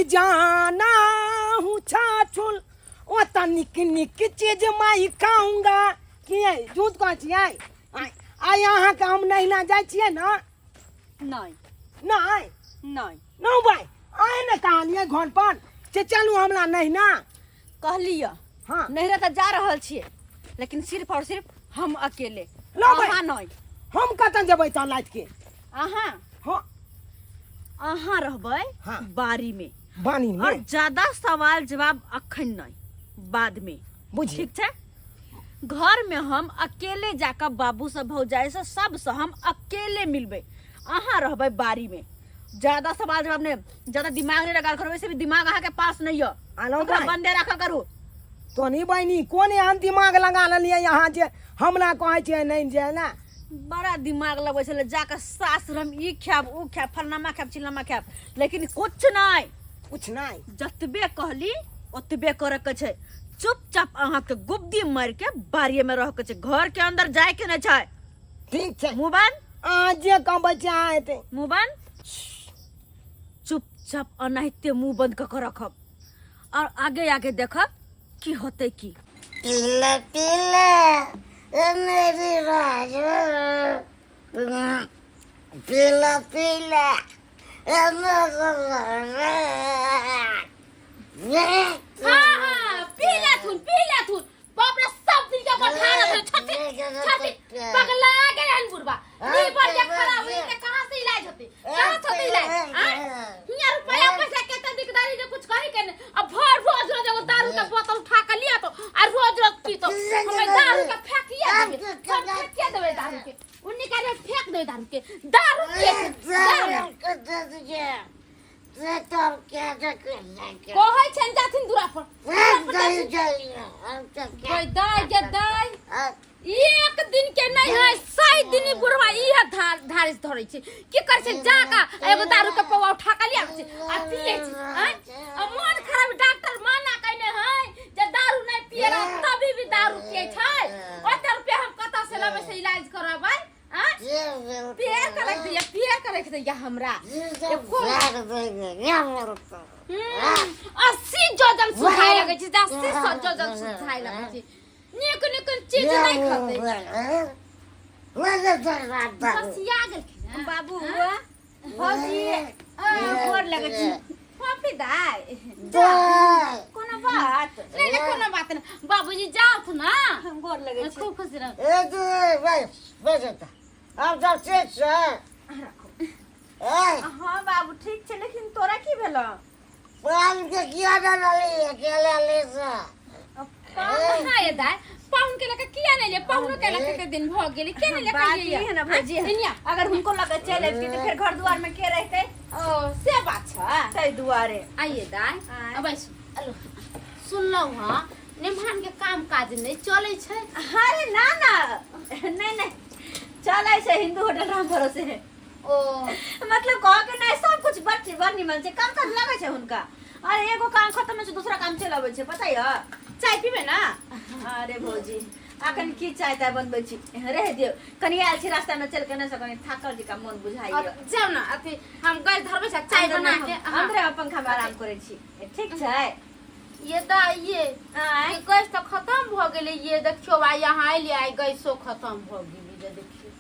जाना हूँ छाछुल ओता निक निक चीज मैं खाऊंगा। की है झूठ कहै छियै? आइ आइ अहाँके हम नहिना जाइ छियै ने? नहीं। नहि? नहीं। नौ भाई आइ ने कहलियै घर पर से चलू हमरा नहिना। कहलियै। हाँ। नहिरा तऽ जा रहल छियै, लेकिन सिर्फ और सिर्फ हम अकेले। लो भाई। अहाँ नहीं। हम कतऽ जेबै तऽ लाइट के? अहाँ। हाँ। अहाँ रहबै हाँ। बारी में। बानी में। और ज्यादा सवाल जवाब अखन नहीं, बाद में। बुझी। ठीक छै? घर में हम अकेले जाकर बाबू से भौजाई से सब से हम अकेले मिलबै, अहाँ रहबै बारी में। ज्यादा सवाल जवाब नहीं, ज्यादा दिमाग नहीं लगा करू, वैसे भी दिमाग अहाँ के पास नहीं है। आलो ओकरा भाई। बंदे रखा करू। तोनी बहिनी कोन एहन दिमाग लगा लेलियै यहाँ जे हमरा कहै छियै नहीं जाय ला? बड़ा दिमाग लगबै छलै जाकर सासुर हम ई खायब ऊ खायब फलनामा खायब चिलनामा खायब, लेकिन कुछ नहीं। कुछ नहीं। जतबे कहली ओतबे करे के छै। चुपचाप अहाँ के गुब्दी मार के बारिये में रह के छै, घर के अंदर जाय के नहीं छै। ठीक छै। मुंह बंद। अहाँ जे कहबै से अहाँ हेतै। मुंह बंद। चुपचाप अनाहिते मुंह बंद कऽ के रखब और आगे आगे देखब की होतै की। पीला पीला ए मेरी राज, पीला पीला ए मेरी राज। हाँ हाँ, पी लेथुन पी लेथुन, बाप रे सब दिन के पठा रहे छथि छथि, पगला गेल हन बुढ़बा। लीवर जे खराब होई त कहां से इलाज होते, कहां से होते इलाज? हां, हिया रुपया पैसा के त दिकदारी जे कुछ कही के ने। अब भर रोज रोज एगो दारू के बोतल उठा के लिया तो आ रोज रोज पी तो हमें दारू के फेंकिया देबे, हम फेंकिया देबे दारू के, उन्नी का फेंक देबे दारू के, दारू पिए दारू। कहै छनि जाथिन दूरा पर दाय गे दाय, एक दिन के नहीं है 100 दिन बुढ़वा इहे धार धारिस धरै छै। की करै छै जा का एगो दारू के पौआ उठा के लिया छै आ पिए छै। आँय? आ मन खराब, डॉक्टर मना कयने है जे दारू नहीं पिए रहा, तभी भी दारू पिए छै। ओते रुपया हम कतऽ से लेबै से इलाज करबै? आँय? पिए के रख दिया, पिए के रख दिया हमरा। 80 जोजन सुखाय लगै छै, 80 जोजन सुखाय लगै छै। नीक नीक चीज नहीं खतै। बसिया गेलखिन बाबू भौजी गोर लगै छी। फोफी दाय कोनो बात नहीं, नहीं कोनो बात नहीं बाबूजी, जाओ ना। हम गोर लगै छी। खूब खुश रहो। हाँ बाबू ठीक छै, लेकिन तोरा की भेलौ? हाँ ये दाय, पाहुन के लके किया नहीं ले, पाहुनो के लके के दिन भ गेलै, के नहीं ले? बात ई है ना भौजी, अगर हुनको लगे चलि अबिती तऽ फेर घर दुआर में के रहते? ओ से बात छै, ताहि दुआरे। आइए दाय। आँय। अब हेलो, सुनलहुँ हँ निमहान के काम काज नहीं चलै छै? अरे ना ना, नहीं नहीं, चलै छै, हिंदू होटल राम भरोसे है। ओ मतलब कह के नहीं, सब कुछ बड़ बड़ निमन छै, काम काज लगै छै हुनका। अरे एगो काम खत्म होइ छै दूसरा काम चलि अबै छै, पता यऽ? चाय पीबै ना? अरे भौजी अखन की चाय ताय बनबै छी, रह दियौ, कनी आयल छी रास्ता में चल के ने से कनी थाकल जी का मन बुझाइए। और जाउ ना, अथी हम गैस धरबै छै चाय बना के। हाँ, अंदरे हम पंखा में आराम करै छी, ठीक छै? ये दाई ये। आँय? ये गैस तऽ खत्म भऽ गेलै। ये देखियौ आइ यहाँ अयलियै आइ गैसो खत्म भऽ गेलै। ये देखियौ।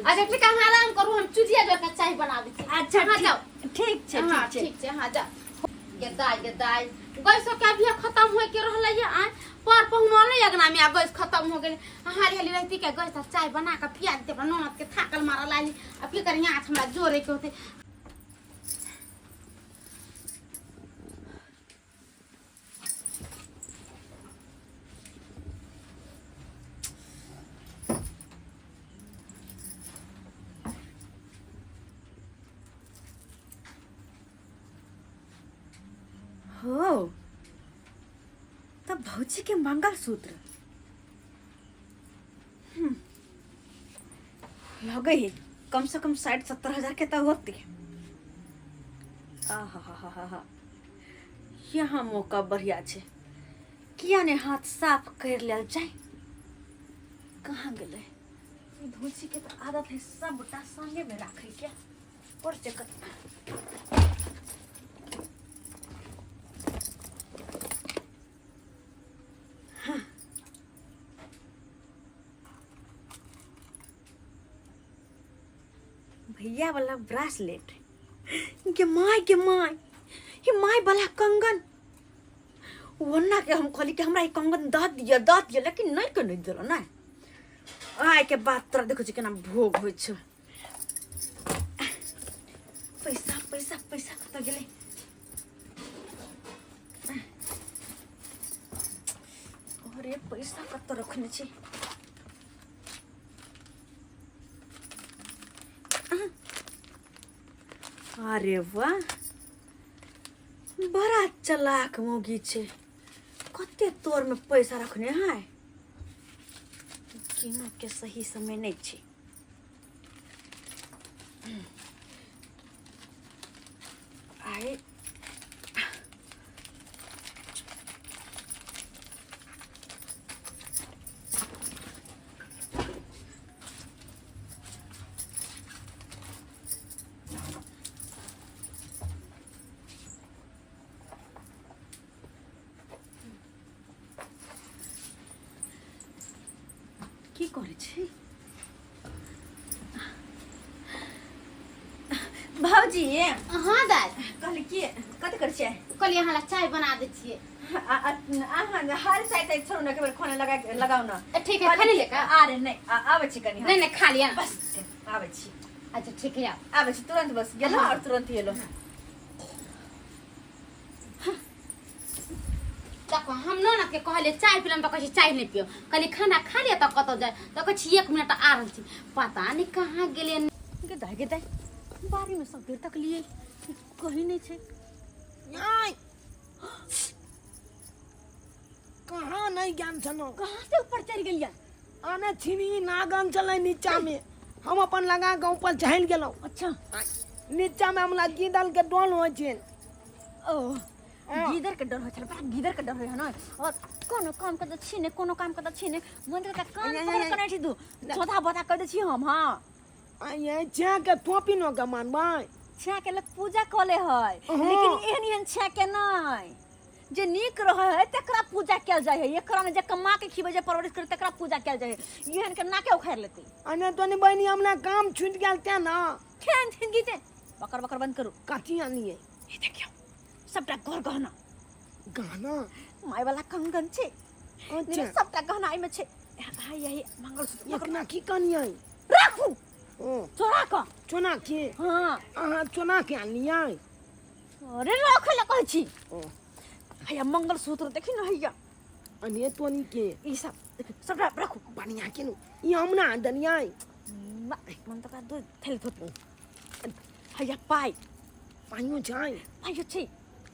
अच्छा ठीक है, अहाँ आराम करू, हम चूल्हिया जर के चाय बना दै छी। अच्छा। अहाँ ठीक जाउ। ठीक छै। हाँ। ठीक छै। ठीक छै, हाँ जाउ। गे दाई गे दाई, गैसो के अभी खत्म होय के रहलै ये। आँय, पर पहुनो अलै अगना में आ गैस खत्म हो गेलै। हाली हाली रहती के गैस आ चाय बना के पिया देते अपना ननद के, थाकल मारल आली। आ की करी, हाथ हमरा जोड़े के होते। हो तब भौजी के मंगलसूत्र लगे ही कम से कम 60-70 हजार के तो होती। आहा, यहाँ मौका बढ़िया छै, किया ने हाथ साफ कर लेल जाय। कहाँ गेलै ई भौजी के? तऽ आदत है सबटा संगे में राखे के। और चक्कर भैया वाला ब्रासलेट गे my, गे my, हे my वाला कंगन। ओना के हम कहली कि हमरा ई कंगन दऽ दिअ, दऽ दिअ, लेकिन नहि के नहि देलहुँ। नहि, आइ के बाद तोरा देखै छी केना भोग होइ छौ। पैसा पैसा पैसा कतऽ गेलै? अरे पैसा कतऽ रखने छी? अरे वाह, बड़ा चलाक मौगी छै, कते तोर में पैसा रखने है। कीमत के सही समय नहीं छै। आए की करै छी भाउजी? हाँ दाइ। कहली की, कथी करै छियै? कहलियै अहाँ ला चाय बना दै छियै। अहाँ हर चाय ताय छोड़ू ने, एक बेर खाना लगा लगाउ ने। ए, ठीक है, खाली लेका। अरे नहि, आबै छी कनि हम। नहीं नहीं, खा लिया। बस आबै छी। अच्छा ठीक है, आओ। आबै छी तुरंत, बस गेलहुँ और तुरंत एलहुँ। देखो, हम ननद के कहलियै चाय पिलम तऽ कहै छै चाय नहि पियो। कहलियै खाना खा लिअ तऽ कतौ जाय तऽ कहै छी 1 मिनट आ रहल छी। पता नहि कहाँ गेलै। गे दाइ, गे दाइ, बाड़ी में सब देर तक लिए कहीं नहीं छै। आय कहाँ नहीं ज्ञान छनो? कहाँ से ऊपर चढ़ गेलियै? आने छिनी नागन चलै नीचा में, हम अपन लगा के ऊपर चढ़ि गेलहुँ। अच्छा। नीचा में हमरा गीदल के डोल होइ छै। ओ गीदर के डर होइ छल, बड़ा गीदर के डर होइ है न। और कोनो काम के तऽ छी ने, कोनो काम के तऽ छी ने, मंदिर के कान पकड़ के नहि छी, दू चौथा बता कह दै छी हम। हाँ ये छे के टोपी न के मानबै? छे के लोग पूजा कऽ ले है, लेकिन एहन एहन छे के नहि, जे नीक रहै है तकरा पूजा कयल जाइ है, एकरा ने जे कमा के खिबै, जे परवरिश करे तकरा पूजा कयल जाइ है। एहन के नाके उखाड़ि लेतै। अने तोनी बहिनी, हमरा काम छूटि गेल तें ना। ठेन ठेन गीते बकर बकर बंद करू। कथी आनिए? ई देखियौ, सबटा घर गहना। गहना? My वाला कंगन छै। अच्छा। सबटा गहना एहिमे छै। हाय यही मंगलसूत्र। एकना की कनिए? राखू। ओ चोरा कऽ। चोना के? हाँ। अहाँ चोना के आनलियै? अरे राखै लए कहै छी। ओ हैया मंगलसूत्र देखी न, हैया। अने तोनी के ई सब देखी, सबटा राखू। बढ़िया के नु ई हमरा दनियै। मन तऽ दूध थैल थोत। हैया पाइ। पाइयो छै? पाइयो छै।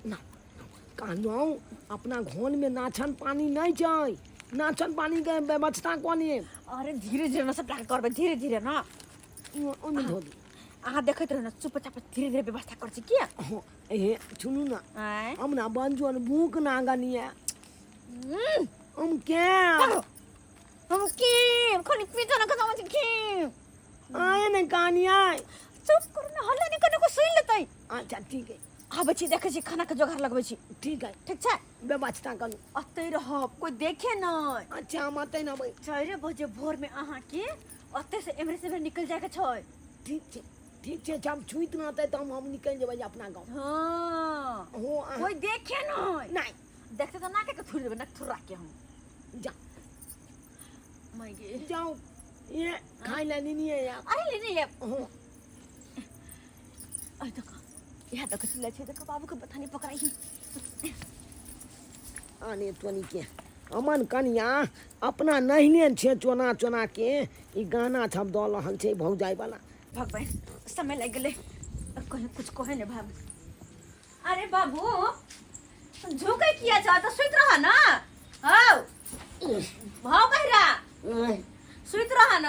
ना कहलहुँ अपना घर में नाछन पानी नहीं छै, नाछन पानी के व्यवस्था कऽ लिए। अरे धीरे धीरे न सबटा करबै, धीरे धीरे न। ओहिमे धो दी। अहाँ देखैत रहू ने, चुपचाप धीरे धीरे व्यवस्था करै छी किया। हाँ, ए सुनू ना। आँय? हम ना बंजोन भूख नागन ये। हम के हम की खाली पीछा न खसाबै छी की? आए ने कहानी आए। चुप करू ने, हल्ला नहि करू, कोइ सुनि लेतै। अच्छा ठीक है। आबै छी, देखै छी, खाना के जोगाड़ लगबै छी। ठीक है। ठीक छै। व्यवस्था करू। अतै रहब, कोइ देखे नहि। अच्छा, हम अतै न अबै। 4 बजे भोर में अहाँ के ओतै से एम्हरे से एम्हरे निकल जाय के छै। ठीक छै, ठीक छै। जब छुइत रहतै तऽ हम निकलि जेबै अपना गाँव। हाँ। हो अहाँ- कोइ देखे नहि। नहि। देखते तऽ नाके के थुरि देबै, नाक थुर्रा के हम। जा। मैं गे। जाओ, ये खाइ लए लेनिये यार। अरे लेने ये। हो। अरे देखो, इएह देखो चिल्लै छै, देखो बाबू के बथानी पकड़ाई। आने तोनी के अमन कनिया अपना नहिने छै चोना चोना के ई गाना छब दऽ रहल छै भौजाई वाला। भगवान, समय लागि गेलै, कहीं कुछ कहे ने भाब। अरे बाबू, झुकै किया छ त? सुति रह न हौ, भाउ बहिरा, सुति रह न।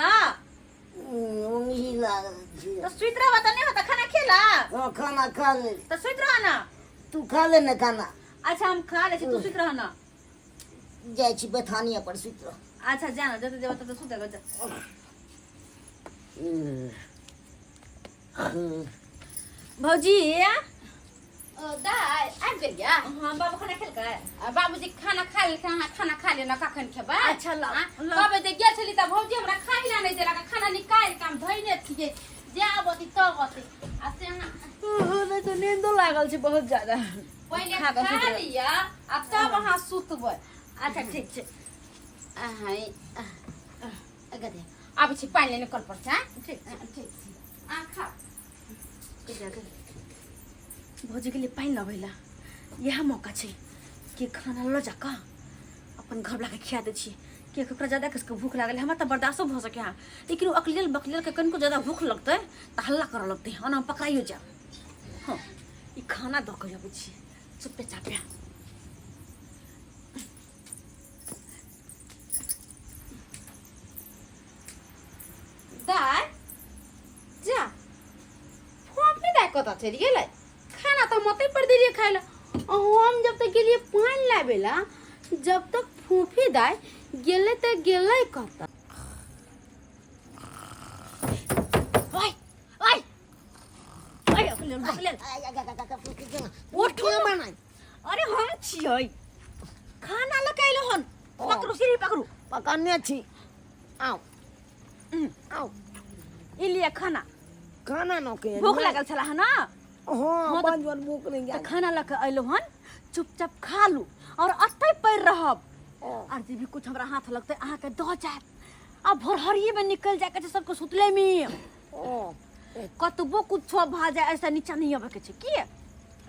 उंगली लागल छै। त सुति रहबा त नहि होता, खाना खेला? हाँ, खाना खा ले। त सुति रह न। तू खा ले ने खाना। अच्छा, हम खा ले छी, तू सुति रह न। जाइ छी बथानिया पर, सुति रह। अच्छा, जा न, जतऽ जेबऽ ततऽ सुते जा। भौजी। ओ दाइ, आबि गेलियै? हाँ, बाबू खाना खेलकै? आ बाबूजी खाना खा लेलखिन, अहाँ खाना खा लेना, कखन खेबै? अच्छा, लाउ, आँ? लाउ। कहबै जे गेल छली तऽ भौजी हमरा खाइ लए नहि देलक, खाना निकालि कऽ हम धोइने छियै। जे आबती तब अती आ से अहाँ हमरा तऽ नींदो लागल छै बहुत ज्यादा। पहिले खा कऽ खा सुति रहब। लिअ आ तब अहाँ सुतबै। अच्छा ठीक छै। अहाँ गदे आबै छी पानि लेने कल पर से आँय? ठीक छै। ठीक छै, अहाँ खाउ। भौजी के लिए पानि लबै ला इएह मौका छै कि खाना लऽ जा कऽ अपन घरवला के खिया दै छियै, किएकि ओकरा ज्यादा किसके भूख लागल है। हमरा तऽ बर्दाश्तो भऽ सकै है, लेकिन ओ अकलेल बकलेल के कनिको ज्यादा भूख लगतै तऽ हल्ला करऽ लगतै, ओना हम पकड़ाइयो जायब। हँ, ई खाना दऽ कऽ अबै छियै चुपे चापे। दाय जा, फोपी दाय कतऽ चलि गेलै? खाना तऽ हम ओतै पर देलियै खाय लए। हम जब तक गेलियै पानि लाबै ला, जब तक फूफी दाय गेलै तऽ गेलै कतऽ? ओइ ओइ ओइ, अकलेल बकलेल, उठू बनाय। अरे हम छियै, खाना लऽ के अयलहुँ हन। पकड़ू सीढ़ी, पकड़ू। पकड़ने छी, आउ आउ। ई लिअ खाना। खाना नौके भूख लागल छला हन ना? हाँ। हाँ, बड़ जोर भूख नहीं तऽ गेल। खाना लऽ के अयलहुँ हन, चुपचाप खा लू और अतै पड़ि रहब। आर जे भी कुछ हमरा हाथ लगतै अहाँके दऽ जायब। आ भोरहरिये में निकल जाय के छै सबके सुतले में। ओ कतबो कुछो भऽ जाय, ऐसा नीचा नहीं अबै के छै की।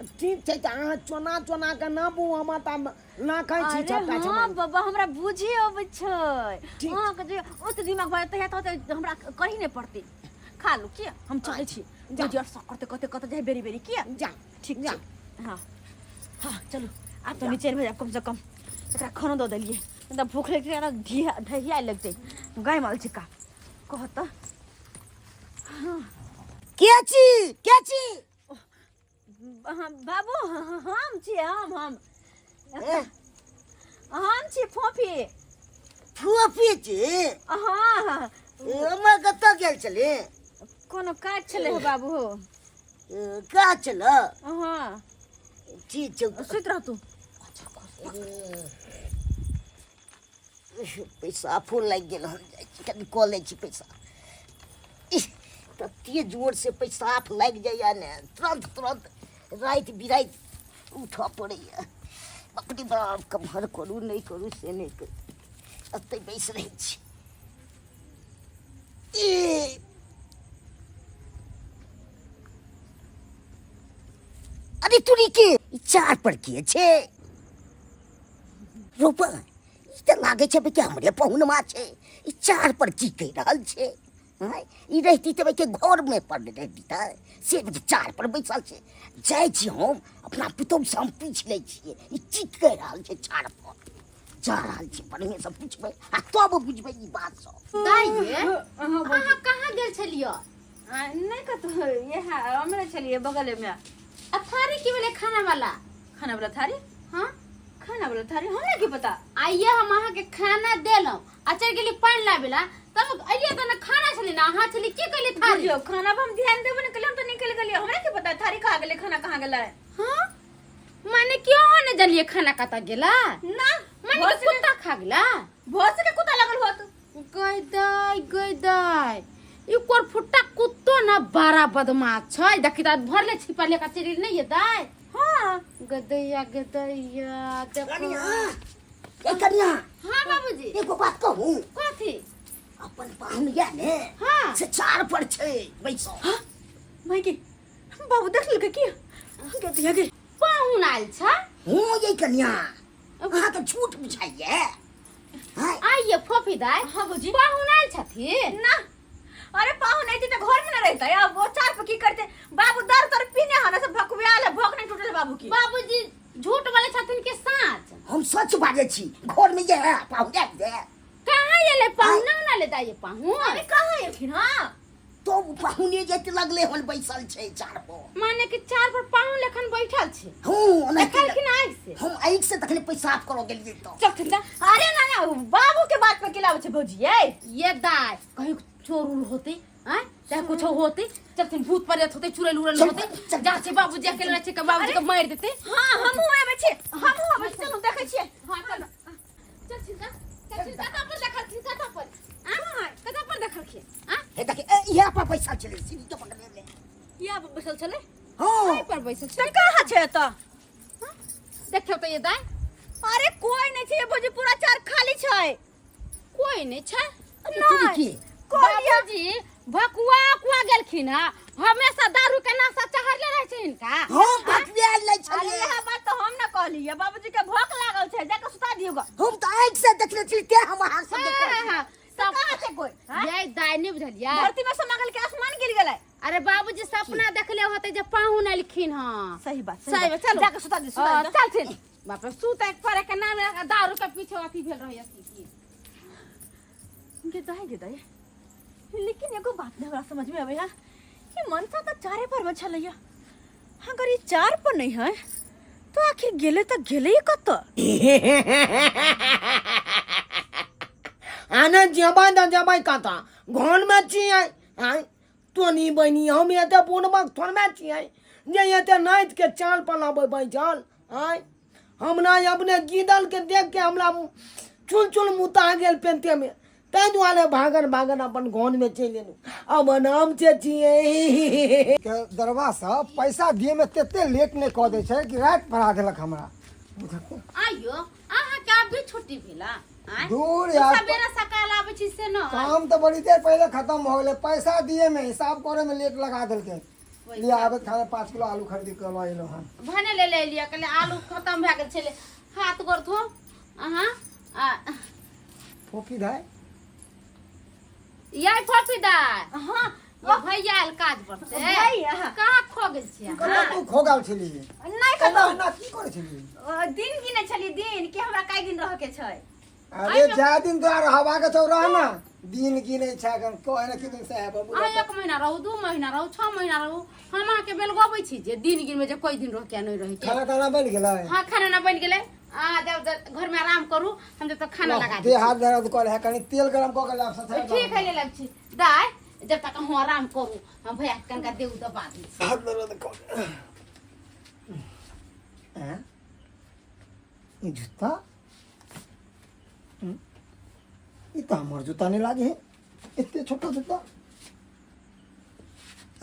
ठीक छै, तऽ अहाँ चोना चोना के नापू, हम तऽ ना खाइ छी अरे सबटा हाँ सामान। बाबा, हमरा बुझे अबै छै। ठीक। अहाँके जे ओते दिमाग भऽ जेतै तऽ ओते हमरा करही नहि पड़तै। खा लू की, हम चलै छी। जा। गुजर सब करते करते कतऽ जाइ बेरी बेरी की। जा। ठीक जा। छै। हाँ हाँ, चलू आब तऽ नीचे भऽ जायब। कमसँ कम एकरा खानो दऽ देलियै, नहि तऽ भूख लागि जेतै, धिया ढहिया लगतै गाय माल छिका कह तऽ। के छी, के छी? हाँ, बाबू, हम छी, हम ए, हम छी फोफी। फूफी छी? हाँ। ए, हमर कतऽ गेल छली? कोनो काज छलै हे बाबू। ए, काज छल? हाँ। ठीक छै। सुति रह तू। पैसा फूल लागि गेल हन, जाइ छी कनि कऽ लै छी पैसा। इह, तते जोर से पैसाफ लागि जाइए ने, तुरंत तुरंत राति बिराति उठऽ पड़ैए। बाप रे बाप, कम्हर करू नहि करू से नहि करू, एतहि बैस रहै छी। ई अरे तुरी के ई चार पर के छै रोपा? ई तऽ लागै छै कि हमरे पहुनमा छै। ई चार पर की कहि रहल छै? आँय, ई रहिती तऽ के घरमे पर रहिती तऽ से चार पर बैसल छै। जाइ छी हम अपना पुतोहु से हम पूछि लै छियै, ई की कहि रहल छै चार पर। जा रहल छी, बढ़िएँ से पूछबै आ तब बुझबै ई बात सब। दाइ ये, अहाँ कहाँ गेल छलियै? नहि कतहु, इएह हमरे छलियै बगलेमे। आ थारी की भेलै खाना वाला? खाना वाला थारी? हाँ। खाना वाला थारी हमरा की पता। आइए हम अहाँके खाना देलहुँ आ चलि गेली पानि लाबे ला, तब अइलियै तऽ ने खाना छलै ने अहाँ छली, की कहलियै थारी? बुझियौ, खाना पर हम ध्यान देबे नहि केलियै, हम तऽ निकलि गेलियै। हमरा की पता थारी कहाँ गेलै, खाना कहाँ गेलै। हाँ, माने क्यों अहाँ नहि जानलियै खाना कतऽ गेला? ना। माने कि कुत्ता खा गेला? भऽ सके कुत्ता लागल होत। गै दाइ, गै दाइ, ई कोर फुट्टा कुत्तो न बड़ा बदमाश छै। देखी तऽ भरले छिपा लेकर चलि गेल। नहि ये दाइ? हाँ। गदैया गदैया, देखो। कनिया, ए कनिया। हाँ बाबूजी। एगो बात कहू? कथी? अपन पाहुन या ने? हाँ। से चार पर छै बैसो। माइके, बाबू देख लेलकै की? गदैया गे। पाहुन आयल छ? हूँ ये कनिया, अहाँके झूठ बुझाइए? हाँ? आइए फोफी दाइ। हाँ भौजी। पाहुन आयल छथिन ना? अरे पाहुन अइते तऽ घर में न रहते, अब वो चार पर की करते? बाबू दर तर पीने हन से भकुआल है, भोक नहीं टूटल बाबू की। बाबूजी झूठ बोले छथिन के साँच? हम सच बाजै छी, घर में ये है पाहुन आयल ये। कहाँ एलै पाहुन? ना ले दाइ पाहुन। अरे कहाँ एलखिन? हाँ। तो पाहुने जेते लगले हन बैसल छै चार पर। माने कि चार पर पाहुन लेखन बैठल छै? हूँ, ओनाहिते। देखलखिन आँखि से? हम आँखि से तखने पेशाब करऽ गेलियै तऽ। चलथिन तऽ। अरे ना ना, बाबू के बात पे केला छै भौजी ये। ये दाइ, कहीं चोर उर होते आँय, चाहे कुछो होते, चलथिन, भूत प्रेत होते, चुड़ैल उड़ैल चल, होते। चल। जा छै बाबूजी अकेले रहै छै के बाबूजी के मारि देते। हाँ, हमहूँ आबै छियै, हमहूँ आबै छियै, चलू देखै छियै। हाँ चल चल, छिनका चल, छिनका कतऽ पर देखलखिन, कतऽ पर आँ, कतऽ पर देखलखिन आँ? हे देखी, ए, इएह पर बैसल छलै सीढ़ी के। कोलिया पर बैसल छलै। हाँ। एहि पर बैसल छलै। तऽ कहाँ छै एतऽ? देखियौ तऽ ये दाइ। अरे कोई नहीं छै भौजी, पूरा चार खाली छै। कोई नहीं छै। नहीं। की? कोलिया बाबूजी भकुआ उकुआ गेलखिन हँ, हमेशा दारू के नशा चढ़ले रहै छै हिनका। हम भटुआयल नहि अरे छलियै। यह बात तो हम ना कहलियै, बाबूजी के भूख लागल छै, जाके सुता दियौ ग। हम तऽ आँखि से देखने छली तें हम अहाँ से हाँ, देखल। हाँ, हाँ, तऽ सब कहाँ छै कोई? हाँ? ये दाइ नहि बुझलियै। धरती में समा गेल के आसमान गिर गेलै? अरे बाबूजी सपना देखले होते जे पाहुन एलखिन हँ। सही बात, सही बात, चलू। जाके सुता दियौ, सुता हाँ, दियौ। चलथिन। बाप रे, सुतै पड़े के नाम लए कऽ दारू के पीछे अथी भेल रहै अथी की। गे दाइ, गे दाइ, लेकिन एगो बात नहीं हमरा समझ में आबै है कि मनसा तऽ चारे पर में छलैया, अगर ई चार पर नहीं है तो आखिर गेले तऽ गेले ही कतऽ? आने जेबै तऽ जेबै कतऽ? घरमे छियै। आँय तोनी बहिनी, हम एते बुढ़बक थोड़बे छियै जे एते नातिके चाल पर अबै बैठल। आँय हमरा अपने गिदलके देख के हमरा चुल चुल मुता गेल पेंटेमे, ताहि दुआरे भागन भागन अपन घरमे चलि एलहुँ। अब नाम से छियै के दरवा सब पैसा दिए में तेते लेट नहीं कऽ दै छै कि राति पढ़ा देलक हमरा। आइयो अहाँके आब भी छुट्टी भेला? आँय? दूर यार, सवेरे सकाल आबै छी से न? काम तऽ बड़ी देर पहले खत्म हो गेलै, पैसा दिए में हिसाब करे में लेट लगा देलकै। लिया आबे खाना 5 किलो आलू खरीद के लऽ एलहुँ हन। भने ले ले लिअ, कहले आलू खत्म भए गेल छलै। हाथ गोर धो अहाँ आ फोफी दाइ। याय फोफी दाइ। हाँ। ये भैया आयल काज पर से। भैया। कहाँ खो गेल छियै? कतऽ तू खो गेल छली? नहि एना कतौ। एना की करै छली? दिन गिने छली, दिन कि हमरा कई दिन रह के छै। अरे जा दिन तोरा रहबा के छौ रह ना, दिन गिने छै अखन कहै ने कि दिन साहेब बाबू। अहाँ 1 महीना रहू, 2 महीना रहू, 6 महीना रहू, हम अहाँके बेलगबै छी जे दिन गिनबै जे कोई दिन रह के नहीं रह के। खाना ताना बनि गेलै? हाँ खाना ना बनि गेलै। आ जब घर में आराम करू, हम जब तक खाना लगा दै देह हाथ दर्द करे है, कनी तेल गरम कऽ के लाब सथे। ठीक है, ले लब छी दाइ, जब तक अहूँ आराम करू हम भैया के कनका देह दबा दै छी। हाथ दर्द करे। हैं? ई जूता? ई तऽ हमर जूता नहीं लागे है, एते छोटा जूता।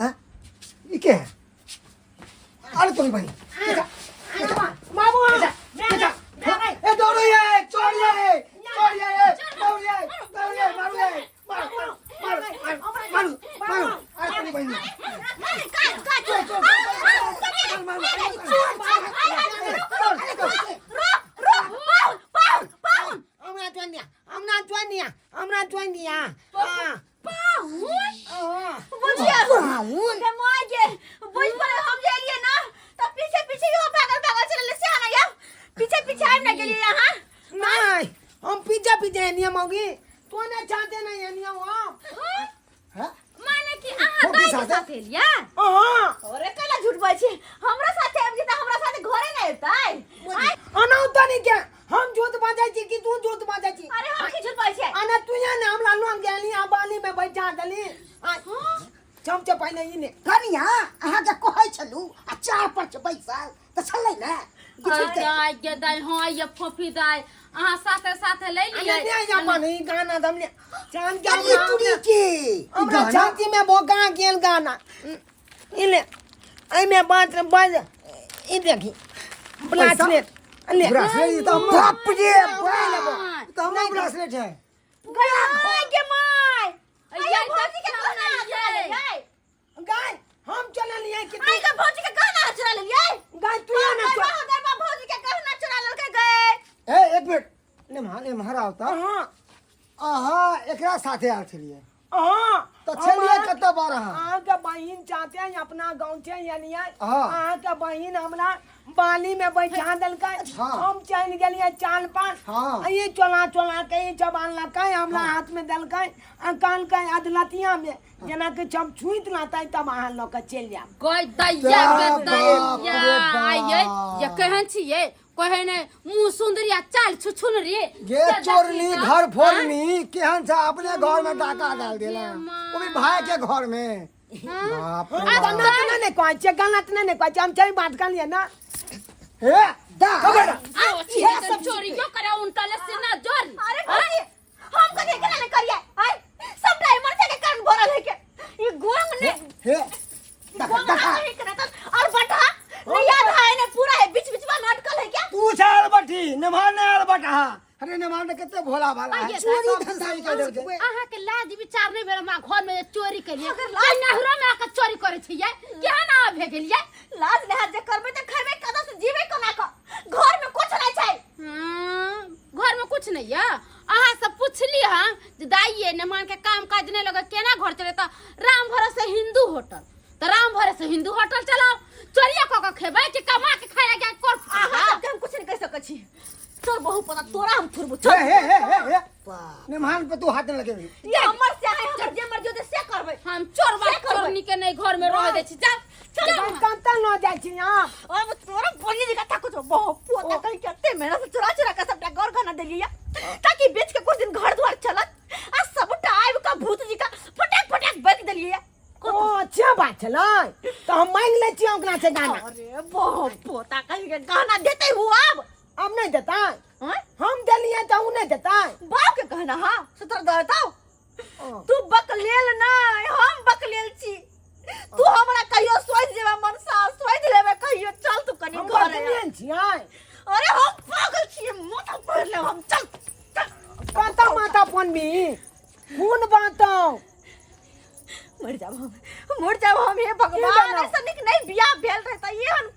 हैं? ई के है? अरे तोरी बहिन। बाबू ए दौड़ो ये, चोर ये, चोर ये, दौड़ ये, दौड़ ये, मारू ये, मारू, मारू, मारू, मारू, मारू, अरे तोरी बहिन। चोर, चोर, मारू, मारू, चोर, चोर। हमरा जोइन दिया, हमरा जोइन दिया, हमरा जोइन दिया। हाँ। हाँ। बुझिया पाहुन। गे माय गे, बुझ पर हम जे एलियै ना त पीछे पीछे यो भागल भागल चलले से आना या पीछे पीछे आबि ना गेलियै यहाँ। नहीं, हम पीछे पीछे एनिया मौगी तो ना चाहते नहीं एनिया हम। हैं? माने कि अहाँ फोफी दाइ के साथे? साथे एलियै? हाँ। अरे कला झूठ बोलै छी, हमरा साथे आबि जेतै, हमरा साथे घरे नै एतै। अनाउतनी के हम झूठ बाजै छी कि तू झूठ बाजै छी? अरे हम की झूठ बोलै छियै? अना तू यहाँ ने हमरा लग गेली आ बाली में बैठा देली। आ चमचे पहिने ई ने। कनिया अहाँके कहै छलहुँ आ चार पर छै बैसल तऽ छलै ने किछु अरे आइ गे दाइ, हाँ ये फोफी दाइ, अहाँ साथे साथे ले अने लियै। ने या अपन ई गाना दमने चांद के अरे हमरा तुरी के हमरा गाना? छाती में बोका गेल गाना। ई ले एहिमे बात बाज ई देखी ब्रासलेट ले। ब्रासलेट ई तऽ हमर बाप रे बाप। ई तऽ हमर ब्रासलेट है। गाय गे my, ये अरे भौजी के तऽ गहना चुरा लेलियै। गाय हम चललियै कि आई के भौजी के गहना चुरा लेलियै। गाय तू ना गए बा, गए बा, भौजी के गहना चुरा लेलकै गए। ए एक मिनट, एम्हर एम्हर आउ तऽ। हां अहाँ एकरा साथे आयल छलियै? हां। तऽ छलियै कतऽ बार अहाँ? अहाँके बहिन चाहते हैं अपना गाँव से एलियै। हाँ। अहाँके बहिन हमरा बाली में बैठा देलकै। हाँ। हम चलि गेलियै चाल पर। हाँ। ई चोला चोला के ई जब आनलकै हमरा हाथ में देलकै आ कहलकै अदलतिया में जेनाकि जब छुइत लतै तब अहाँ लऽ के चलि जायब। गय दैया गे बाप दैया, रे बाप। आइयै ये केहन छियै? कहे ने मुंह सुंदरी आ चाल छुछुनरी। गे चोरनी घर फोड़नी केहन छै, अपने घर में डाका डाल देला, वो भी भाई के घर में। बाप रे बाप। गलत नहि ने कहै छियै, गलत नहि ने कहै छियै, हम सही बात कहलियै ना। हे दा इहे सब चोरी क्यों करे उनका ले सीना जोरी। अरे भौजी हम कथी केना ने करियै? आय सब डायमंड के कान भरल है के ई गोंग ने हे देखा देखा नमहर नहि आयल बटा। अरे नमहर ने कते भोला भाला है। आइए, चोरी धंधा ही कर देलकै। अहाँ के लाज विचार नहीं भेल हमरा घर में जे चोरी केलिए नहरो में आके चोरी करे छियै, केहन अहाँ भे गेलियै? लाज लिहाज जे करबै तऽ खैबै कतऽ से, जीबै कोना कऽ? घर में कुछ नहि छै। घर में कुछ नहीं है। अहाँ सब पुछली हँ जे दाइये मेहमान के काम काज नहीं लगे, केना घर चले? तऽ राम भरोसे हिंदू होटल, तऽ राम भरोसे हिंदू होटल चलाओ। चोरिया कऽ के खेबै कि कमा के खाय लगे कर? अहाँ सबके हम कुछ नहीं कहि सकै छी। चल बहु पता तोरा हम थुरबो, चल। हे हे हे हे, मेहमान पे तू हाथ न लगेबी। ई हमर से है, हमर जे मर्जी होतै से करबै। हम चोरबा से करबै। चोरनी के नहीं घर में रह दै छी। जा जा। कतऽ न जाइ छी अहाँ? अब तोरा बोली जी कथा कुछ बहु पोता कहीं के अत्ते मेहनत से चुरा चुरा के सबटा घर खाना देलियै ताकि बेच के कुछ दिन घर द्वार चलत, आ सबटा आबि के भूत जी का फटाक फटाक बेच देलियै। ओ अच्छा बात छलै, तऽ हम मांगि लै छियै ओकरा से गाना। अरे बहु पोता कहीं के गहना देते हु अब? अब नहि देतै? हैं? हम देलियै तऽ ओ नहि देतै? बाप के कहना हाँ सतर देताऊ। तू बकलेल नहीं, हम बकलेल छी। तू हमरा कहियो सोच जेबे, मनसा सोच लेबे कहियो। चल तू कनी हम घर। बकलेल छियै? अरे हम पागल छियै, माथा पढ़ लेब हम। चल चल। कतऽ माथा पनबी? कोन बातौ? मर जाब हम, मर जाब हम, हे भगवान। बनाउ? ऐसा निक नहीं बियाह भेल रहता, एहन